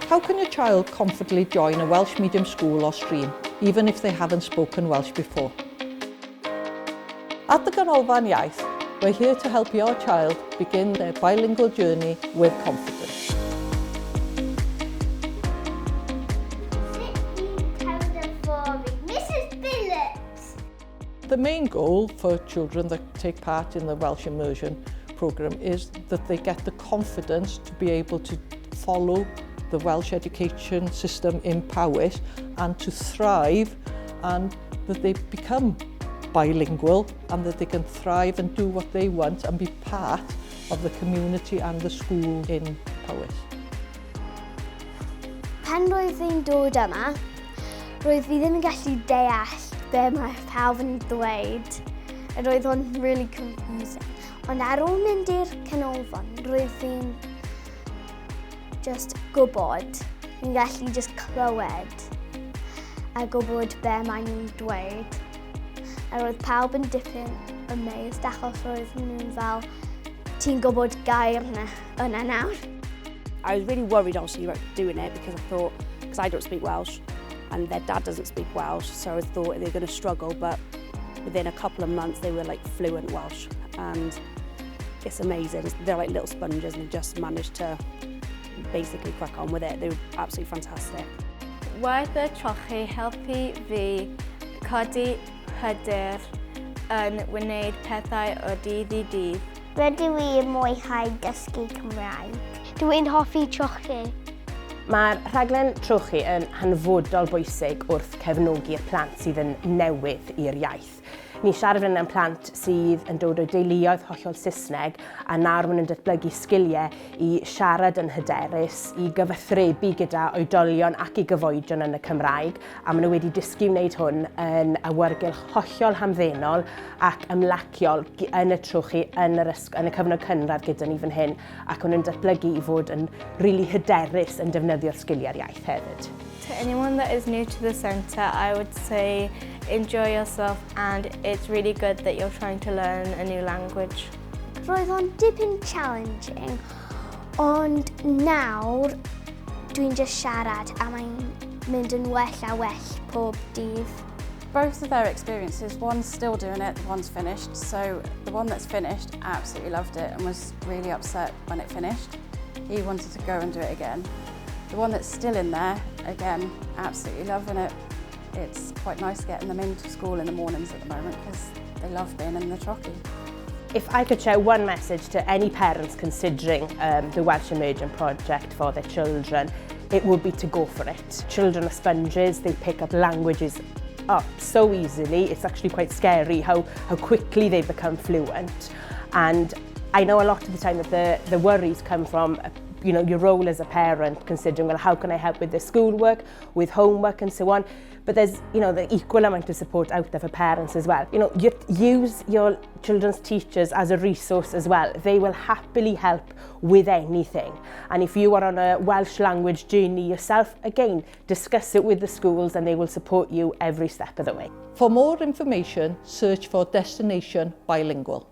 How can your child confidently join a Welsh medium school or stream, even if they haven't spoken Welsh before? At the Ganolfan Iaith, we're here to help your child begin their bilingual journey with confidence. The main goal for children that take part in the Welsh Immersion programme is that they get the confidence to be able to follow the Welsh education system in Powys and to thrive and that they become bilingual and that they can thrive and do what they want and be part of the community and the school in Powys. Pan roedd fi'n dod yma, roedd fi ddim yn gallu deall be mae pawb yn dweud. Roedd o'n really confusing. Ond ar ôl mynd i'r canolfan, roedd fi'n just gwybod, fi'n gallu just clywed a gwybod be maen nhw'n dweud. A roedd pawb yn dipyn amazed achos roedd nhw'n fel, ti'n gwybod gair yna, yna nawr. I was really worried obviously about doing it because I thought, because I don't speak Welsh and their dad doesn't speak Welsh, so I thought they were going to struggle, but within a couple of months they were like fluent Welsh and it's amazing. They're like little sponges and they just managed to basically crack on with it. They were absolutely fantastic. Waith y trochi helpu fi codi hyder yn wneud pethau o dydd i dydd. Rydw i yn mwyhau dysgu Cymraeg. Dwi'n hoffi trochi. Mae'r rhaglen trochi yn hanfodol bwysig wrth cefnogi'r plant sydd yn newydd i'r iaith. Ni'n siarad fan hyn am plant sydd yn dod o deuluoedd hollol Saesneg a nawr maen nhw'n datblygu sgiliau i siarad yn hyderus, i gyfathrebu gyda oedolion ac i gyfoedion yn y Cymraeg, a maen nhw wedi dysgu wneud hwn yn awyrgylch hollol hamddenol ac ymlaciol yn y trochi yn yr, yn y cyfnod cynradd gyda ni fan hyn, ac maen nhw'n datblygu i fod yn rili really hyderus yn defnyddio'r sgiliau'r iaith hefyd. To anyone that is new to the centre, I would say enjoy yourself and it's really good that you're trying to learn a new language. Roedd o'n dipyn challenging, ond nawr dwi'n just siarad a mae'n mynd yn well a well pob dydd. Both of their experiences, one's still doing it, the one's finished. So the one that's finished absolutely loved it and was really upset when it finished. He wanted to go and do it again. The one that's still in there, again, absolutely loving it. It's quite nice getting them into school in the mornings at the moment because they love being in the trochi. If I could share one message to any parents considering the Welsh Immersion project for their children, it would be to go for it. Children are sponges, they pick up languages up so easily. It's actually quite scary how quickly they become fluent. And I know a lot of the time that the worries come from your role as a parent, considering, well, how can I help with the schoolwork, with homework and so on. But there's the equal amount of support out there for parents as well. You use your children's teachers as a resource as well. They will happily help with anything. And if you are on a Welsh language journey yourself, again, discuss it with the schools and they will support you every step of the way. For more information, search for Destination Bilingual.